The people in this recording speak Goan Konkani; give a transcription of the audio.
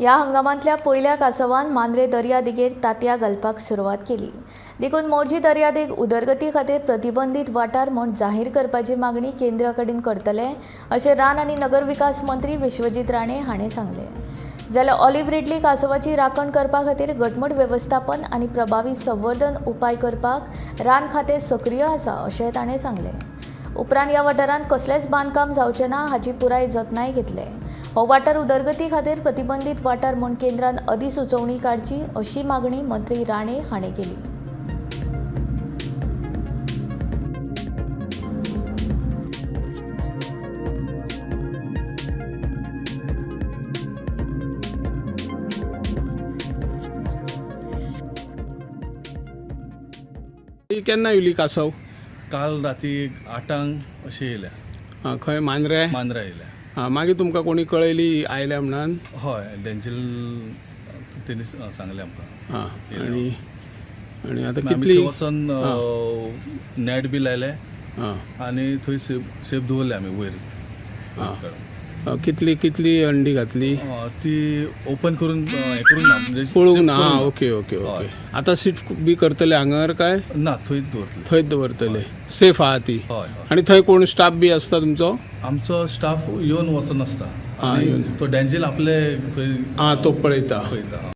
ह्या हंगामांतल्या पयल्या कांसवान मांद्रे दर्यादेगेर तांतयां घालपाक सुरवात केली. देखून मोरजी दर्यादेग उदरगती खातीर प्रतिबंधीत वाठार म्हूण जाहीर करपाची मागणी केंद्रा कडेन करतले अशें रान आनी नगर विकास मंत्री विश्वजीत राणे हांणी सांगलें. जाल्यार ऑलिव्ह रिडली कांसवाची राखण करपा खातीर घटमूट वेवस्थापन आनी प्रभावी संवर्धन उपाय करपाक रान खातें सक्रीय आसा अशें ताणें सांगलें. उपरांत ह्या वाठारांत कसलेंच बांदकाम जावचें ना हाची पुराय जतनाय घेतले. हो वाठार उदरगती खातीर प्रतिबंधीत वाठार म्हूण केंद्रान अधिसुचोवणी काडची अशी मागणी मंत्री राणे हांणी केली. ही केन्ना येयली कासव? काल राती 8 अशें येयल्या. आं, खंय, मांद्रे? मांद्रा येयल्या. आं, मागीर तुमकां कोणी कळयली आयल्या म्हणून? हय, डेंजील तेणी सांगलें आमकां. आं, आनी आनी आतां आमी कितली थंय वचोन नॅट बी लायले आनी थंय सेफ सेफ दवरले आमी वयर. आं, कितली कितली अंडी घातली? ती ओपन करून हें करूंक ना, म्हणजे पळोवंक safe ना. करूंक आं, ओके ओके ओके. हय. आतां शिफ्ट बी करतले हांगर काय? ना, थंयच दवरतले. थंयच दवरतले, सेफ आहा ती? हय हय. आनी थंय कोण स्टाफ बी आसता तुमचो? आमचो स्टाफ येवन वचोन आसता आं, आनी येवन. तो डेंजील आपले थंय आं, तो पळयता. पळयता.